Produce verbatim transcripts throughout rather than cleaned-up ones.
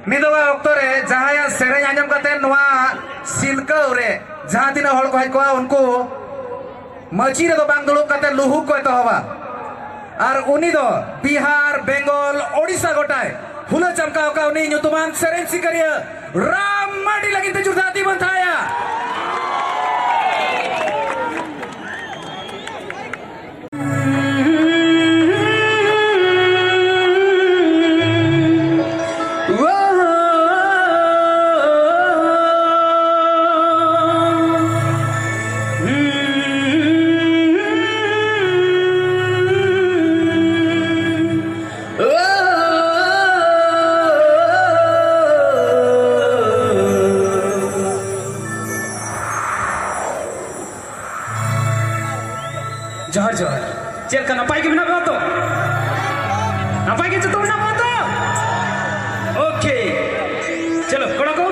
ᱢᱤᱫᱚᱜᱟᱜ ᱚᱠᱛᱚ ᱨᱮ ᱡᱟᱦᱟᱸᱭᱟᱜ ᱥᱮᱨᱮᱧ ᱟᱸᱡᱚᱢ ᱠᱟᱛᱮ ᱱᱚᱣᱟ ᱥᱤᱞᱠᱟᱹᱣ ᱨᱮ ᱡᱟᱦᱟᱸ ᱛᱤᱱᱟᱹᱜ ᱦᱚᱲ ᱠᱚ ᱦᱮᱡ ᱠᱚᱜᱼᱟ, ᱩᱱᱠᱩ ᱢᱟᱹᱪᱤ ᱨᱮᱫᱚ ᱵᱟᱝ ᱫᱩᱲᱩᱵ ᱠᱟᱛᱮ ᱞᱩᱦᱩᱠ ᱠᱚ ᱮᱛᱚᱦᱚᱵᱟ᱾ ᱟᱨ ᱩᱱᱤ ᱫᱚ ᱵᱤᱦᱟᱨ, ᱵᱮᱝᱜᱚᱞ, ᱳᱰᱤᱥᱟ ᱜᱚᱴᱟᱭ ᱦᱩᱞᱟᱹ ᱪᱟᱢᱠᱟᱣ ᱟᱠᱟᱫ ᱩᱱᱤ ᱧᱩᱛᱩᱢᱟᱱ ᱥᱮᱨᱮᱧ ᱥᱤᱠᱟᱹᱨᱤᱭᱟᱹ ᱨᱟᱢ ᱢᱟᱨᱰᱤ ᱞᱟᱹᱜᱤᱫ ᱛᱮ ᱡᱳᱨᱫᱟᱨ ᱛᱤ ᱵᱚᱱ ᱛᱷᱟᱭᱟ᱾ ᱡᱚᱦᱟᱨ, ᱡᱚᱦᱟᱨ᱾ ᱪᱮᱫ ᱞᱮᱠᱟ, ᱱᱟᱯᱟᱭ ᱜᱮ ᱢᱮᱱᱟᱜ ᱵᱚᱱᱟ ᱛᱚ? ᱱᱟᱯᱟᱭ ᱜᱮ ᱡᱚᱛᱚ ᱢᱮᱱᱟᱜ ᱵᱚᱱᱟ ᱛᱚ? ᱳᱠᱮ, ᱪᱚᱞᱚ ᱠᱚᱲᱟ ᱠᱚ᱾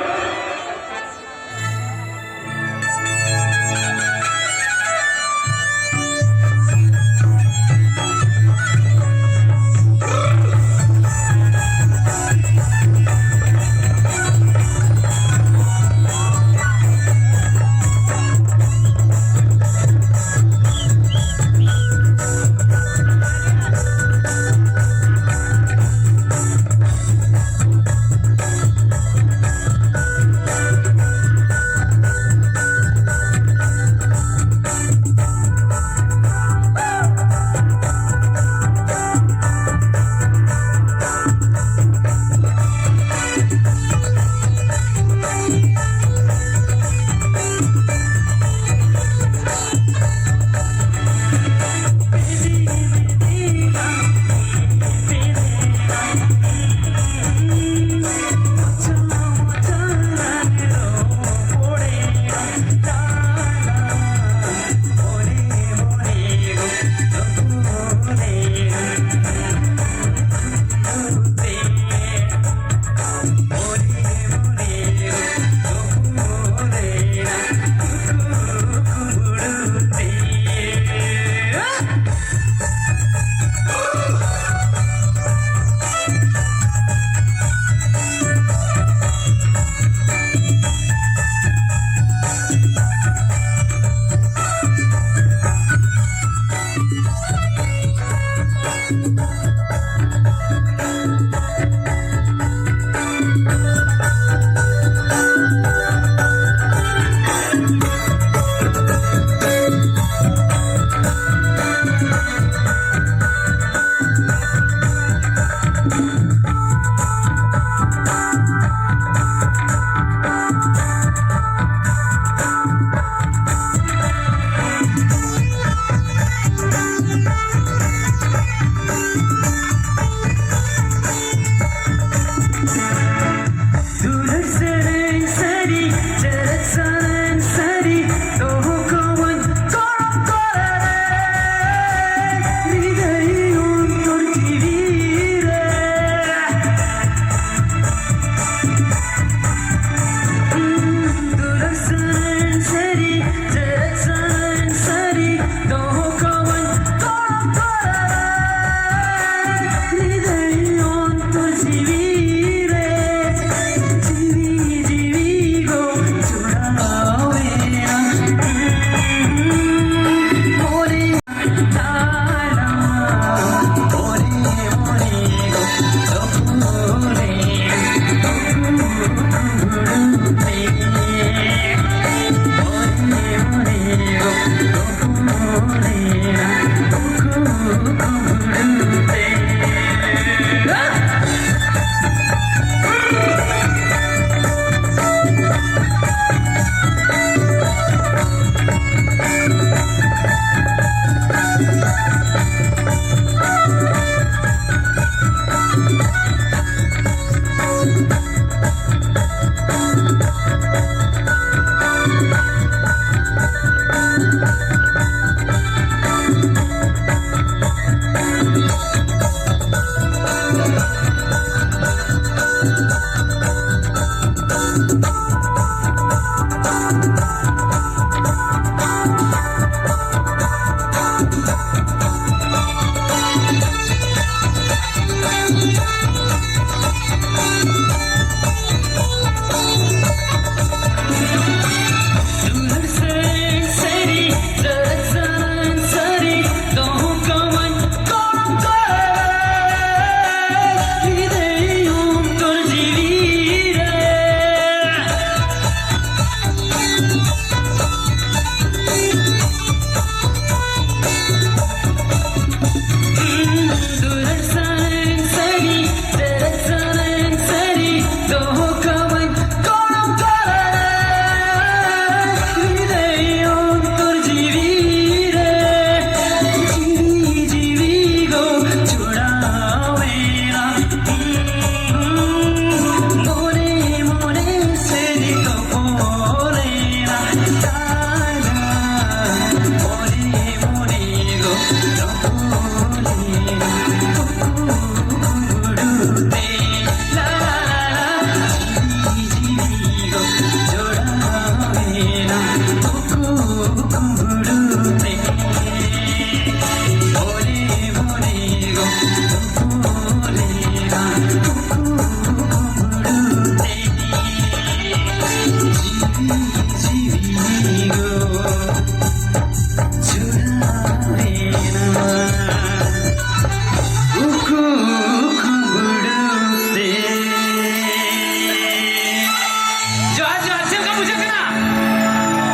ᱡᱚᱦᱟᱨ, ᱡᱚᱦᱟᱨ᱾ ᱪᱮᱫ ᱞᱮᱠᱟ ᱵᱩᱡᱷᱟᱹᱜ ᱠᱟᱱᱟ?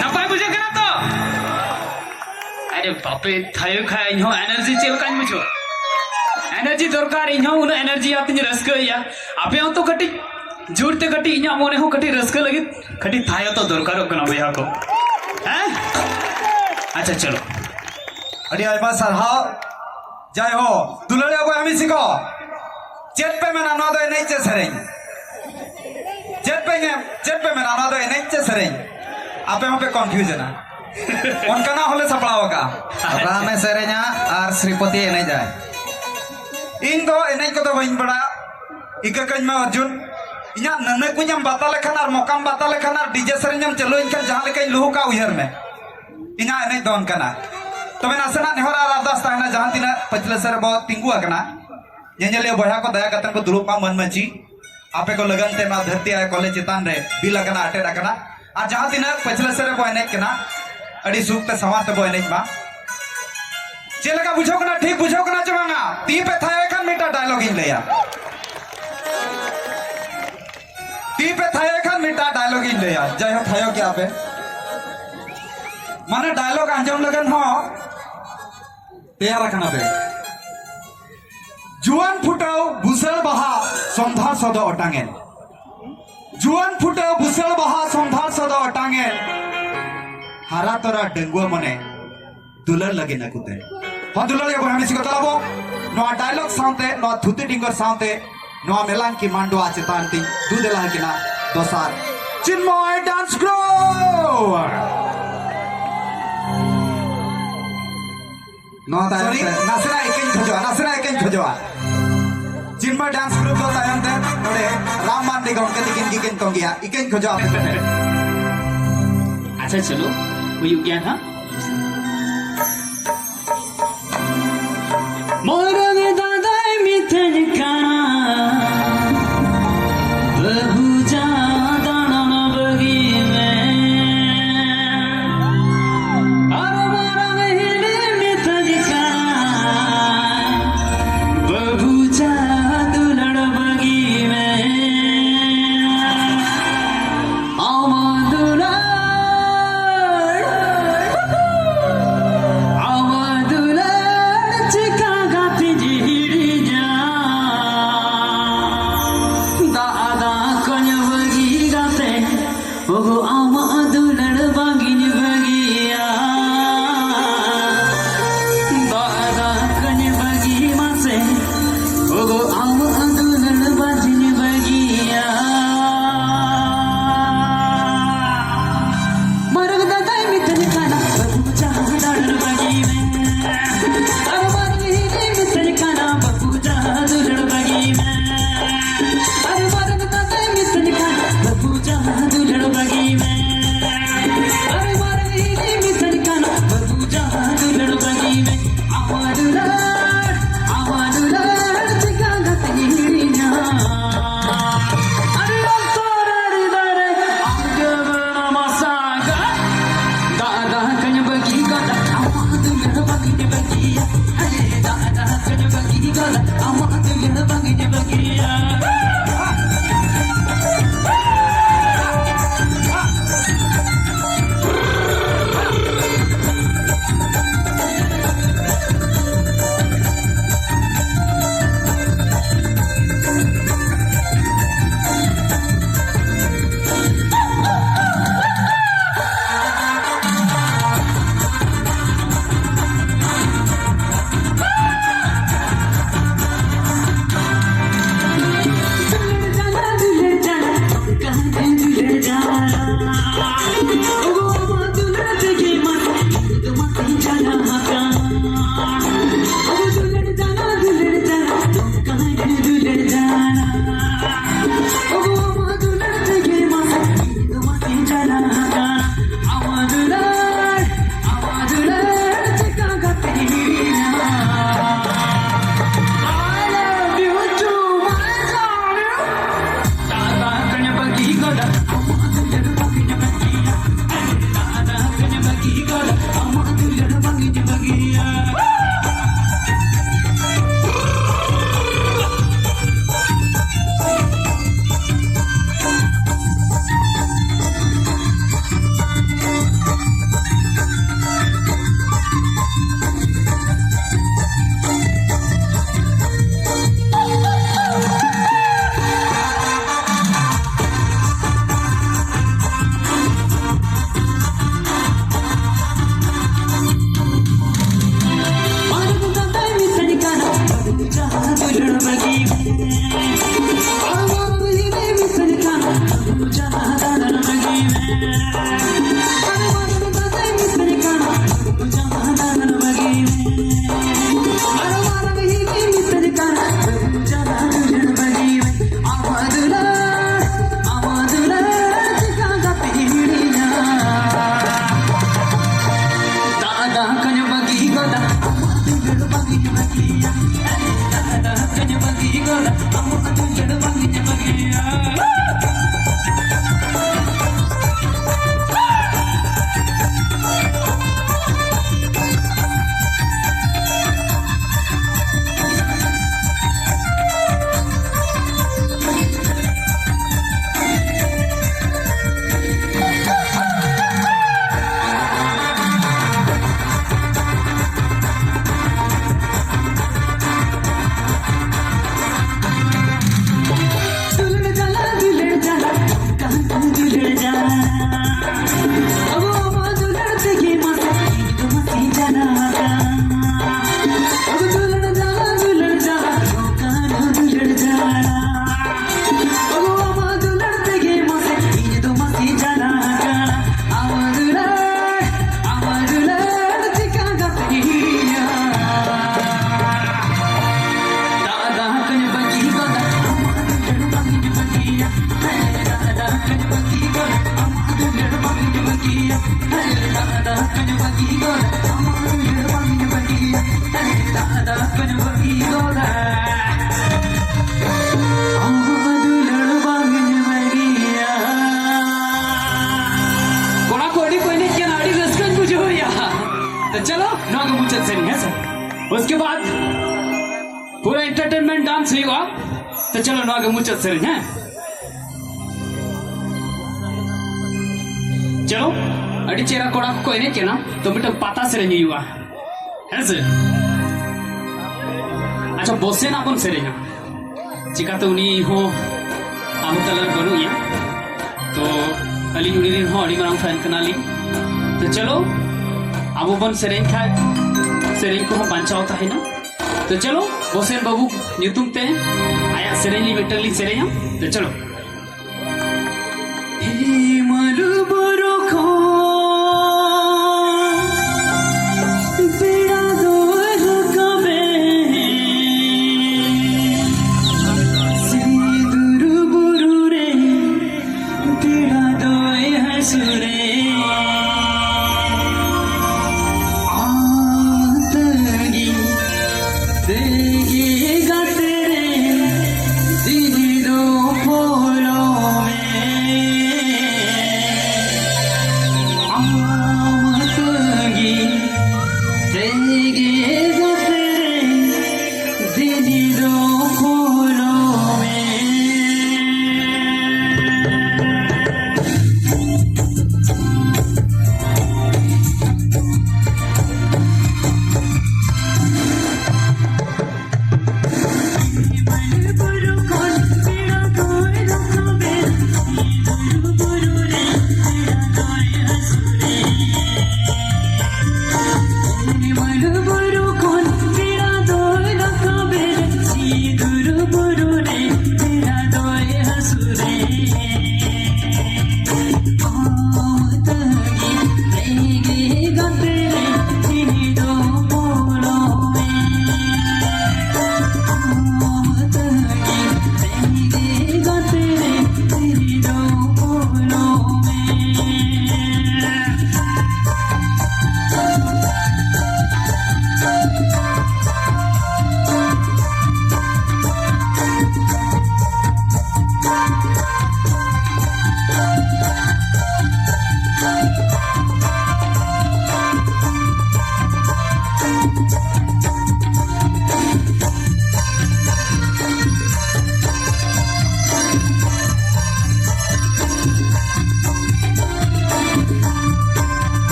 ᱱᱟᱯᱟᱭ ᱵᱩᱡᱷᱟᱹᱜ ᱠᱟᱱᱟ ᱛᱚ? ᱟᱨᱮ ᱵᱟᱯᱮ ᱛᱷᱟᱭᱚ ᱠᱷᱟᱡ ᱤᱧ ᱦᱚᱸ ᱮᱱᱟᱨᱡᱤ ᱪᱮᱫ ᱞᱮᱠᱟᱧ ᱵᱩᱡᱷᱟᱹᱣᱟ? ᱮᱱᱟᱨᱡᱤ ᱫᱚᱨᱠᱟᱨ, ᱤᱧ ᱦᱚᱸ ᱩᱱᱟᱹᱜ ᱮᱱᱟᱨᱡᱤ ᱟᱛᱮᱧ ᱨᱟᱹᱥᱠᱟᱹᱭᱟ᱾ ᱟᱯᱮ ᱦᱚᱸ ᱛᱚ ᱠᱟᱹᱴᱤᱡ ᱡᱳᱨ ᱛᱮ, ᱠᱟᱹᱴᱤᱡ ᱤᱧᱟᱹᱜ ᱢᱚᱱᱮ ᱦᱚᱸ ᱠᱟᱹᱴᱤᱡ ᱨᱟᱹᱥᱠᱟᱹ ᱞᱟᱹᱜᱤᱫ ᱠᱟᱹᱴᱤᱡ ᱛᱷᱟᱭᱚ ᱛᱚ ᱫᱚᱨᱠᱟᱨᱚᱜ ᱠᱟᱱᱟ ᱵᱚᱭᱦᱟ ᱠᱚ᱾ ᱦᱮᱸ? ᱟᱪᱪᱷᱟ, ᱪᱚᱞᱚ᱾ ᱟᱹᱰᱤ ᱟᱭᱢᱟ ᱥᱟᱨᱦᱟᱣ᱾ ᱡᱟᱭᱦᱳᱠ, ᱫᱩᱞᱟᱹᱲᱤᱭᱟᱹ ᱵᱚᱭᱦᱟ ᱢᱤᱥᱤ ᱠᱚ, ᱪᱮᱫ ᱯᱮ ᱢᱮᱱᱟ, ᱱᱚᱣᱟ ᱫᱚ ᱮᱱᱮᱡ ᱪᱮ ᱥᱮᱨᱮᱧ? ᱪᱮᱫ ᱯᱮ ᱧᱮ-, ᱪᱮᱫ ᱯᱮ ᱢᱮᱱᱟ, ᱱᱚᱣᱟ ᱫᱚ ᱮᱱᱮᱡ ᱪᱮ ᱥᱮᱨᱮᱧ? ᱟᱯᱮ ᱦᱚᱸᱯᱮ ᱠᱚᱱᱯᱷᱤᱭᱩᱡᱽ ᱮᱱᱟ᱾ ᱚᱱᱠᱟᱱᱟᱜ ᱦᱚᱸᱞᱮ ᱥᱟᱯᱲᱟᱣ ᱟᱠᱟᱫᱼᱟ᱾ ᱨᱟᱢ ᱮ ᱥᱮᱨᱮᱧᱟ ᱟᱨ ᱥᱨᱤᱯᱚᱛᱤ ᱮ ᱮᱱᱮᱡᱟᱭ᱾ ᱤᱧ ᱫᱚ ᱮᱱᱮᱡ ᱠᱚᱫᱚ ᱵᱟᱹᱧ ᱵᱟᱲᱟᱭᱟ, ᱤᱠᱟᱹ ᱠᱟᱹᱧ ᱢᱮ ᱚᱨᱡᱩᱱ᱾ ᱤᱧᱟᱹᱜ ᱱᱟᱹᱱᱟᱹ ᱠᱚᱧ ᱮᱢ ᱵᱟᱛᱟ ᱞᱮᱠᱷᱟᱱ ᱟᱨ ᱢᱚᱠᱟᱢ ᱵᱟᱛᱟ ᱞᱮᱠᱷᱟᱱ ᱟᱨ ᱰᱤᱡᱮ ᱥᱮᱨᱮᱧ ᱮᱢ ᱪᱟᱹᱞᱩᱭᱮᱱ ᱠᱷᱟᱱ ᱡᱟᱦᱟᱸ ᱞᱮᱠᱟᱧ ᱞᱩᱦᱩᱠᱟ ᱩᱭᱦᱟᱹᱨ ᱢᱮ᱾ ᱤᱧᱟᱹᱜ ᱮᱱᱮᱡ ᱫᱚ ᱚᱱᱠᱟᱱᱟ᱾ ᱛᱚᱵᱮ ᱱᱟᱥᱮᱱᱟᱜ ᱱᱮᱦᱚᱨ ᱟᱨ ᱟᱨᱫᱟᱥ ᱛᱟᱦᱮᱱᱟ, ᱡᱟᱦᱟᱸ ᱛᱤᱱᱟᱹᱜ ᱯᱟᱹᱪᱷᱞᱟᱹ ᱥᱮᱫ ᱨᱮᱵᱚ ᱛᱤᱸᱜᱩ ᱟᱠᱟᱱᱟ, ᱧᱮᱧᱮᱞᱤᱭᱟᱹ ᱵᱚᱭᱦᱟ ᱠᱚ ᱫᱟᱭᱟ ᱠᱟᱛᱮ ᱠᱚ ᱫᱩᱲᱩᱵ ᱢᱟ᱾ ᱢᱟᱹᱱ ᱢᱟᱹᱡᱷᱤ, ᱟᱯᱮ ᱠᱚ ᱞᱟᱹᱜᱤᱫ ᱛᱮ ᱱᱚᱣᱟ ᱫᱷᱟᱹᱨᱛᱤ ᱟᱭᱳ ᱠᱚᱞᱮᱡᱽ ᱪᱮᱛᱟᱱ ᱨᱮ ᱵᱤᱞ ᱟᱠᱟᱱᱟ, ᱟᱴᱮᱫ ᱟᱠᱟᱱᱟ᱾ ᱟᱨ ᱡᱟᱦᱟᱸ ᱛᱤᱱᱟᱹᱜ ᱯᱟᱹᱪᱷᱞᱟᱹ ᱥᱮᱫ ᱨᱮᱵᱚ ᱮᱱᱮᱡ ᱠᱟᱱᱟ, ᱟᱹᱰᱤ ᱥᱩᱠ ᱛᱮ ᱥᱟᱶᱟᱨ ᱛᱮᱵᱚ ᱮᱱᱮᱡ ᱢᱟ᱾ ᱪᱮᱫ ᱞᱮᱠᱟ ᱵᱩᱡᱷᱟᱹᱣ ᱠᱟᱱᱟ? ᱴᱷᱤᱠ ᱵᱩᱡᱷᱟᱹᱣ ᱠᱟᱱᱟ ᱪᱮ ᱵᱟᱝᱟ? ᱛᱤ ᱯᱮ ᱛᱷᱟᱭᱚᱭ ᱠᱷᱟᱱ ᱢᱤᱫᱴᱟᱝ ᱰᱟᱭᱞᱚᱜ ᱤᱧ ᱞᱟᱹᱭᱟ᱾ ᱛᱤ ᱯᱮ ᱛᱷᱟᱭᱚᱭ ᱠᱷᱟᱱ ᱢᱤᱫᱴᱟᱝ ᱰᱟᱭᱞᱚᱜ ᱤᱧ ᱞᱟᱹᱭᱟ᱾ ᱡᱟᱭᱦᱳᱠ, ᱛᱷᱟᱭᱚ ᱠᱮᱜᱼᱟ ᱯᱮ, ᱢᱟᱱᱮ ᱰᱟᱭᱞᱚᱜ ᱟᱸᱡᱚᱢ ᱞᱟᱹᱜᱤᱫ ᱦᱚᱸ ᱛᱮᱭᱟᱨ ᱟᱠᱟᱱᱟ ᱯᱮ᱾ ᱡᱩᱣᱟᱹᱱ ᱯᱷᱩᱴᱟᱹᱣ ᱵᱩᱥᱟᱹᱲ ᱵᱟᱦᱟ ᱥᱚᱱᱫᱷᱟᱲ ᱥᱚᱫᱚ ᱚᱴᱟᱝᱮᱱ᱾ ᱡᱩᱣᱟᱹᱱ ᱯᱷᱩᱴᱟᱹᱣ ᱵᱩᱥᱟᱹᱲ ᱵᱟᱦᱟ ᱥᱚᱱᱫᱷᱟᱲ ᱥᱚᱫᱚ ᱚᱴᱟᱝᱮᱱ᱾ ᱦᱟᱨᱟ ᱛᱚᱨᱟ ᱰᱟᱺᱜᱩᱣᱟᱹ ᱢᱚᱱᱮ ᱫᱩᱞᱟᱹᱲ ᱞᱟᱹᱜᱤᱫ ᱟᱹᱜᱩᱛᱮ᱾ ᱦᱚᱸ, ᱫᱩᱞᱟᱹᱲᱤᱭᱟᱹ ᱵᱚᱭᱦᱟ ᱢᱤᱥᱤ ᱠᱚ, ᱛᱟᱞᱟᱵᱚ ᱱᱚᱣᱟ ᱰᱟᱭᱞᱚᱜ ᱥᱟᱶᱛᱮ, ᱱᱚᱣᱟ ᱛᱷᱩᱛᱤ ᱰᱤᱸᱜᱚᱨ ᱥᱟᱶᱛᱮ, ᱱᱚᱣᱟ ᱢᱮᱞᱟᱝᱠᱤ ᱢᱟᱱᱰᱣᱟ ᱪᱮᱛᱟᱱ ᱛᱤᱧ ᱫᱩ ᱫᱮᱞᱟ ᱟᱹᱠᱤᱱᱟ ᱫᱚᱥᱟᱨ ᱪᱤᱱᱢᱚᱭ ᱰᱟᱱᱥ ᱜᱨᱩᱯ᱾ ᱱᱚᱣᱟ ᱛᱟᱭᱚᱢ ᱥᱚᱨᱤ, ᱛᱮ ᱱᱟᱥᱮᱱᱟᱜ ᱤᱠᱟᱹᱧ ᱠᱷᱚᱡᱚᱜᱼᱟ, ᱱᱟᱥᱮᱱᱟᱜ ᱤᱠᱟᱹᱧ ᱠᱷᱚᱡᱚᱜᱼᱟ᱾ ᱪᱤᱱᱢᱚᱭ ᱰᱟᱱᱥ ᱜᱨᱩᱯ ᱫᱚ ᱛᱟᱭᱚᱢ ᱛᱮ ᱱᱚᱰᱮ ᱨᱟᱢ ᱢᱟᱱᱰᱤ ᱜᱚᱢᱠᱮ ᱛᱤᱠᱤᱱ ᱜᱮᱠᱤᱱ ᱛᱚᱝᱜᱮᱭᱟ, ᱤᱠᱟᱹᱧ ᱠᱷᱚᱡᱚᱜᱼᱟ ᱟᱯᱮ ᱠᱚᱴᱷᱮᱱ᱾ ᱟᱪᱪᱷᱟ, ᱪᱚᱞᱚ, ᱦᱩᱭᱩᱜ ᱜᱮᱭᱟ ᱦᱟᱸᱜ᱾ ᱢᱟᱨᱟᱝ ᱫᱟᱫᱟᱭ ᱢᱤᱛᱟᱹᱧ ᱠᱟᱱᱟ, ᱵᱟᱹᱵᱩ ᱡᱟ ᱫᱟᱬᱟᱱ ᱵᱟᱹᱜᱤ ᱢᱮ᱾ ᱟᱨ ᱢᱟᱨᱟᱝ ᱦᱤᱞᱤ ᱢᱤᱛᱟᱹᱧ ᱠᱟᱱᱟ, ᱵᱟᱹᱵᱩ ᱡᱟ ᱫᱩᱞᱟᱹᱲ ᱵᱟᱹᱜᱤ ᱢᱮ᱾ ᱟᱢᱟᱜ ᱫᱩᱞᱟᱹᱲ, ᱟᱢᱟᱜ ᱫᱩᱞᱟᱹᱲ ᱪᱤᱠᱟ ᱜᱟᱛᱮᱧ ᱦᱤᱲᱤᱧᱟ? ᱫᱟᱜ ᱫᱟᱜ ᱠᱚᱧ ᱫᱩᱞᱟᱹᱲ ᱡᱟᱞᱟ, ᱫᱩᱞᱟᱹᱲ ᱡᱟᱞᱟ, ᱠᱟᱱ ᱫᱩᱞᱟᱹᱲ ᱡᱟᱞᱟ᱾ ᱟᱵᱚ ᱟᱢᱟᱜ ᱫᱩᱞᱟᱹᱲ ᱛᱮᱜᱮ ᱢᱟᱥᱮ ᱤᱧ ᱫᱚ ᱢᱟᱥᱮ ᱡᱟᱞᱟ ᱟᱠᱟᱱ᱾ ᱟᱵᱚ ᱫᱩᱞᱟᱹᱲ ᱡᱟᱞᱟ, ᱫᱩᱞᱟᱹᱲ ᱡᱟᱞᱟ, ᱠᱟᱱ ᱫᱩᱞᱟᱹᱲ ᱡᱟᱞᱟ᱾ ᱟᱵᱚ ᱟᱢᱟᱜ ᱫᱩᱞᱟᱹᱲ ᱛᱮᱜᱮ ᱢᱟᱥᱮ ᱤᱧ ᱫᱚ ᱢᱟᱥᱮ ᱡᱟᱞᱟ ᱟᱠᱟᱱ᱾ ᱟᱢᱟᱜ ᱫᱩᱞᱟᱹᱲ, ᱟᱢᱟᱜ ᱫᱩᱞᱟᱹᱲ ᱪᱤᱠᱟ ᱠᱟᱛᱮ ᱦᱤᱲᱤᱧᱟ? ᱫᱟᱜ ᱫᱟᱜ ᱠᱚᱧ ᱵᱟᱹᱜᱤ ᱜᱚᱫᱟ, ᱟᱢᱟᱜ ᱫᱩᱞᱟᱹᱲ ᱵᱟᱝ ᱤᱧ ᱵᱟᱹᱜᱤᱭᱟ᱾ ᱦᱮᱸ, ᱫᱟᱜ ᱫᱟᱜ ᱠᱚᱧ ᱵᱟᱹᱜᱤ ᱜᱚᱫᱟ, ᱟᱢᱟᱜ ᱫᱩᱞᱟᱹᱲ ᱵᱟᱝ ᱤᱧ ᱵᱟᱹᱜᱤᱭᱟ᱾ ᱦᱮᱸ, ᱫᱟᱜ ᱫᱟᱜ ᱠᱚᱧ ᱵᱟᱹᱜᱤ ᱜᱚᱫᱟ, ᱟᱢᱟᱜ ᱫᱩᱞᱟᱹᱲ ᱵᱟᱝ ᱤᱧ ᱵᱟᱹᱜᱤᱭᱟ᱾ ᱦᱮᱸ, ᱫᱟᱜ ᱫᱟᱜ ᱠᱚᱧ ᱵᱟᱹᱜᱤ ᱜᱚᱫᱟ, ᱟᱢᱟᱜ ᱫᱩᱞᱟᱹᱲ ᱵᱟᱝ ᱤᱧ ᱵᱟᱹᱜᱤᱭᱟ᱾ ᱠᱚᱲᱟ ᱠᱚ ᱟᱹᱰᱤ ᱠᱚ ᱮᱱᱮᱡ ᱠᱟᱱᱟ, ᱟᱹᱰᱤ ᱨᱟᱹᱥᱠᱟᱹᱧ ᱵᱩᱡᱷᱟᱹᱣᱮᱫᱼᱟ᱾ ᱛᱚ ᱪᱚᱞᱚ, ᱱᱚᱣᱟ ᱜᱮ ᱢᱩᱪᱟᱹᱫ ᱥᱮᱨᱮᱧ, ᱦᱮᱸ ᱥᱮ? उसके बाद पूरा एंटरटेनमेंट डांस हुआ। तो चलो, ᱱᱚᱣᱟ ᱜᱮ ᱢᱩᱪᱟᱹᱫ ᱥᱮᱨᱮᱧ, ᱦᱮᱸ? ᱪᱚᱞᱚ, ᱟᱹᱰᱤ ᱪᱮᱦᱨᱟ ᱠᱚᱲᱟ ᱠᱚᱠᱚ ᱮᱱᱮᱡ ᱠᱟᱱᱟ, ᱛᱚ ᱢᱤᱫᱴᱟᱝ ᱯᱟᱛᱟ ᱥᱮᱨᱮᱧ ᱦᱩᱭᱩᱜᱼᱟ, ᱦᱮᱸ ᱥᱮ? ᱟᱪᱪᱷᱟ, ᱵᱚᱥᱮᱱᱟᱜ ᱵᱚᱱ ᱥᱮᱨᱮᱧᱟ᱾ ᱪᱤᱠᱟᱹᱛᱮ ᱩᱱᱤ ᱦᱚᱸ ᱟᱵᱚ ᱛᱟᱞᱟᱨᱮ ᱵᱟᱹᱱᱩᱜ ᱮᱭᱟ᱾ ᱛᱚ ᱟᱹᱞᱤᱧ ᱩᱱᱤ ᱨᱮᱱ ᱦᱚᱸ ᱟᱹᱰᱤ ᱢᱟᱨᱟᱝ ᱯᱷᱮᱱ ᱠᱟᱱᱟᱞᱤᱧ᱾ ᱛᱚ ᱪᱚᱞᱚ, ᱟᱵᱚ ᱵᱚᱱ ᱥᱮᱨᱮᱧ ᱠᱷᱟᱡ ᱥᱮᱨᱮᱧ ᱠᱚᱦᱚᱸ ᱵᱟᱧᱪᱟᱣ ᱛᱟᱦᱮᱱᱟ᱾ ᱛᱚ ᱪᱚᱞᱚ, ᱵᱚᱥᱮᱱ ᱵᱟᱹᱵᱩ ᱧᱩᱛᱩᱢ ᱛᱮ ᱟᱭᱟᱜ ᱥᱮᱨᱮᱧ ᱞᱤᱧ ᱢᱤᱫᱴᱟᱝ ᱞᱤᱧ ᱥᱮᱨᱮᱧᱟ᱾ ᱛᱚ ᱪᱚᱞᱚ᱾ ᱦᱮᱢᱟᱞ ᱵᱩᱨᱩ ᱠᱷᱚᱱ ᱵᱮᱲᱟ ᱫᱚᱭ ᱨᱟᱠᱟᱵᱮ, ᱥᱤᱸᱫᱩᱨ ᱵᱩᱨᱩ ᱨᱮ ᱵᱮᱲᱟ ᱫᱚᱭ ᱦᱟᱹᱥᱩᱨᱮ᱾ ᱟᱢ ᱛᱟᱺᱜᱤ ᱛᱮᱜᱮ ᱜᱟᱛᱮ ᱨᱮ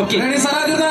Okay. Ready, ᱥᱟᱨᱟ ᱫᱩᱱᱤᱭᱟᱹ᱾